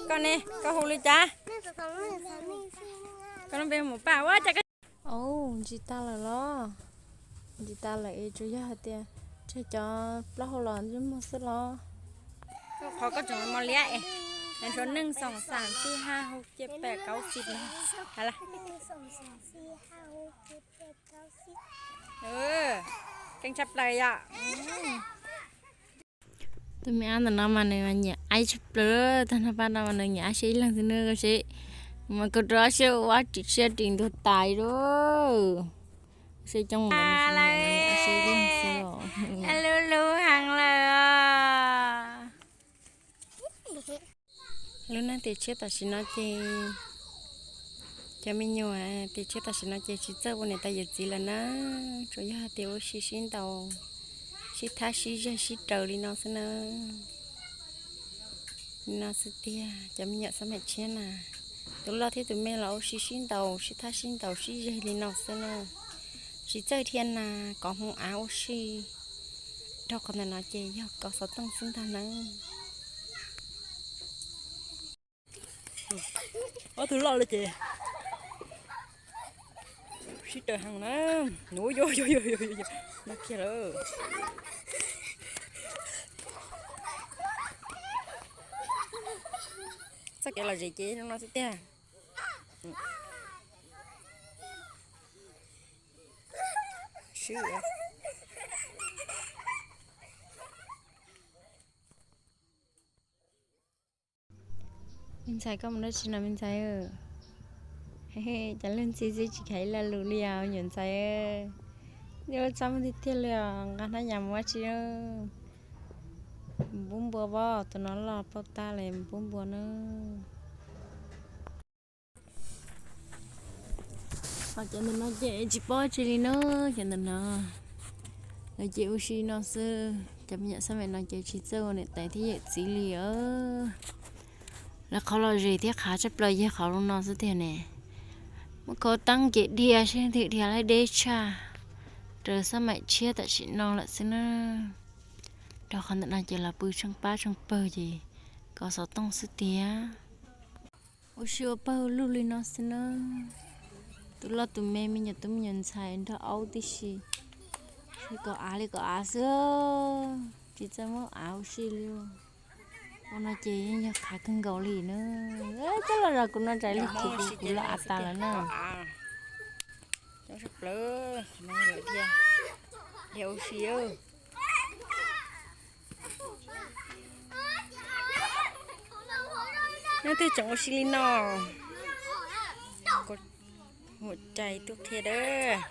Koj ne, koj hu li cas? Koj lub npe mus paj ua cas koj. Au, ntsis tas lawm los? Ntsis tas lawm es tsuas yog hais tias tseg cov plaub hau los ntsej muag xwb los. Qhov koj tseem mos liab es, ntshuav neeg xoom xam xij haj hauv ciaj pem kaub xib no. Keej tshaj plaws yom. Tus me ab ntawm no mas nws nyiam aib tshaj plaws, tag nrho pab no mas nws nyiam ab seb ib leeg xwb na, koj seb. Mas koj rau ab seb ua ab ris siab ris ntuag tas lawm. Seb coob ntawd nws nyiam ab seb ib leeg xwb os. Lub lub heev lawm os. Lub neej tiam tshiab tam sim no ces, cov me nyuam tiam tshiab tam sim no ces tsis txawj ua niam tais yawm txiv lawm na, tsuas yog hais tias ua si sib ntaus, sib thab sib zeg sib raws li no xwb na. Li no xwb tiag cov me nyuam xab maim tshiab na. Tus loj thiab tus me los ua si sib ntaus sib thab sib ntaus sib zeg li no xwb na. Tsis txawj dhia nas kov hmoov av ua si, rau qhov ntawm no ces yog kov xov tooj xwb ntag na. Ob tug loj li ces sib raws heev na. Ua yuav yuav yuav yuav yuav no kiag lawm. Txoj kev lom zem ces no xwb tiag. Swb. Me ntxhais, koj mus dab tsi no me ntxhais? Cas luag ntxhi xwb tsis khav ib lo lus li os me nyuam ntxhais. Nyob txaj muag tiag tiag li os, nqa hnab yas mus ua tsi? Mus pub npua pob, tus no loj paub tab li, mus pub npua na. Ho cov ntawm no ces tsis paub tsi li na, cov ntawm no lawv ces ua si no xwb. Cov me nyuam xab maim no ces tsis txawj ua niam tais thiab yawm txiv li os. Lawv qhov lom zem thiab qhav tshaj plaws yog qhov lub no xwb tiag ne. Muab khau teeb ces dhia seb twg dhia laib deb tshaj, raws xab maim tshiab tam sim no lawm xwb na. Rau qhov ntawm no ces los pw tsheej pab tsheej pawg ces kov xov tooj xwb tiag. Ua si ua pawg lug li no xwb na. Tus loj tus me, me nyuam tub me nyuam ntxhais nrog aub tib si, kov av li kov av xwb, tsis txawj muab av ua si li. Ua no ces yeej yog qhav kawg nkaus li na. Coj los zov kuv no, tsam lig kuv, kuv los av tas lawm na. Dhia ua si. Nyob twg tseem ua si li no. Mus cais tuaj qhia dawb.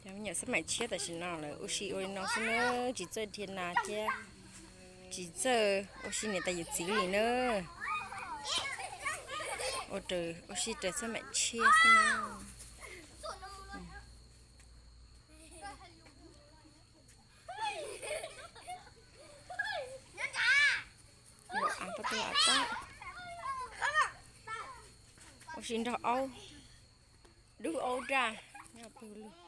Cov me nyuam xab maim tshiab tam sim no lawv ua si ua li no xwb na, tsis txawj dhia nas thiab tsis txawj ua si niam tais yawm txiv li na. Ua si raws xab maim tshiab xwb na. Ua si nrog aub, dub aub daj, pawg lug.